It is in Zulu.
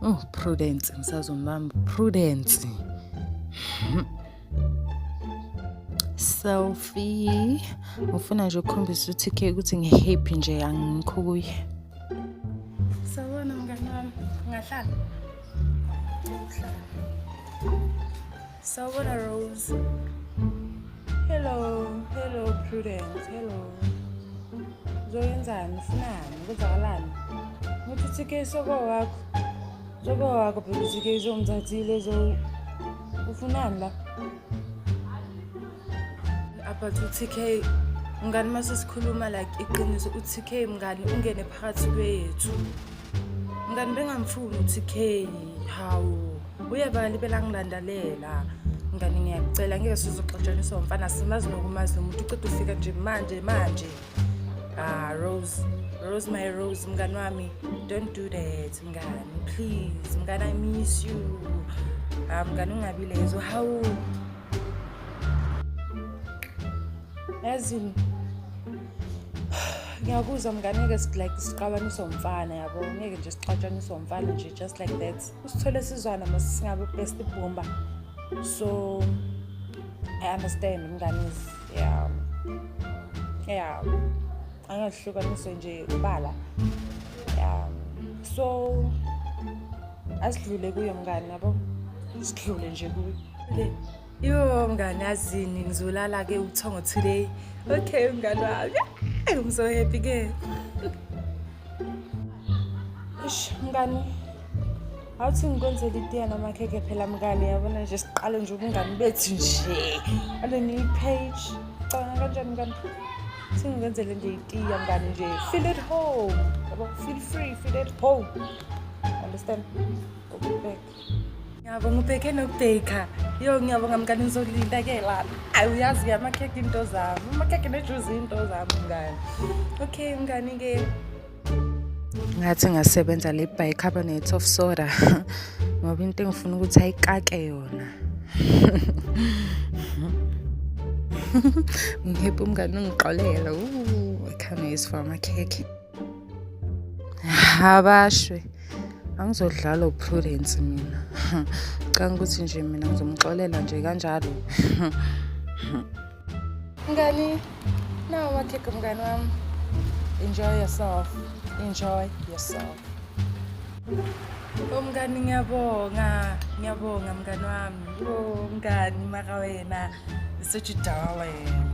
Oh, Prudence ngisazombamba Prudence. Selfie. Ngifuna nje ukukhombisa uTK ukuthi ngihappy nje angikho kuye. Sawubona mngani wami, ungahlala? Uhlala. Sawubona Rose. Hello, hello Prudence, hello. Uzoyenzani? Ufunani? Kwenzakalani? Ngithi uTK soko wakho. Soko wakho phela uTK uzomthathile so ufunani la? About uTK mngani mase sikhuluma like iqiniso uTK mngani ungene phakathi kwethu. Mngani bengamfuni uTK hawu uyabali belangilandalela. Mngani ngiyakucela ngeke sizoxotshaniswa umfana simazi nokumazi nomuntu uceda ufika nje manje manje. Ah Rose, Rose my Rose mngani wami don't do that mngani please mngani I miss you. Ah mngani ungabi lezo hawu. Yazini ngiyakuzwa mngani ngeke like sixabaniswe umfana yabo ngeke nje sixatshaniswe umfana nje just like that usithole sizwana mase singabe best bomba so I understand mngani yeah yeah angahlukaniswe nje ubala yeah so asidlule kuyo mngani yabo sidlule nje kuyo le Yo mngani yazini ngizolala ke uthongo today. Okay mngani wami. I'm so happy ke. Ish mngani. Awuthi ngikwenzele itiya namakhekhe phela mngani yabona nje siqale nje ubungani bethu nje. On a new page. Cabanga kanjani mngani? Thi ngikwenzele nje itiya mngani nje. Feel at home. Yabo feel free, feel at home. Understand? Go back. Ngiyabonga ubheke nokubheka. Yo ngiyabonga mngani ngizolinda ke lana. Ayi uyazi ke amakhekhe into zami. Amakhekhe nejuice into zami mngani. Okay mngani ke. Ngathi ngasebenza le bicarbonate of soda ngoba into engifuna ukuthi ayikake yona. Ngihappy umngani ungixolela. I can't wait for amakhekhe. Habashwe. Angizodlala uPrudence mina. Ngicabanga ukuthi nje mina ngizomxolela nje kanjalo. Mngani, nawu amakhekhe mngani wami. Enjoy yourself. Enjoy yourself. Oh mngani ngiyabonga. Ngiyabonga mngani wami. Oh mngani maka wena. You're such a darling.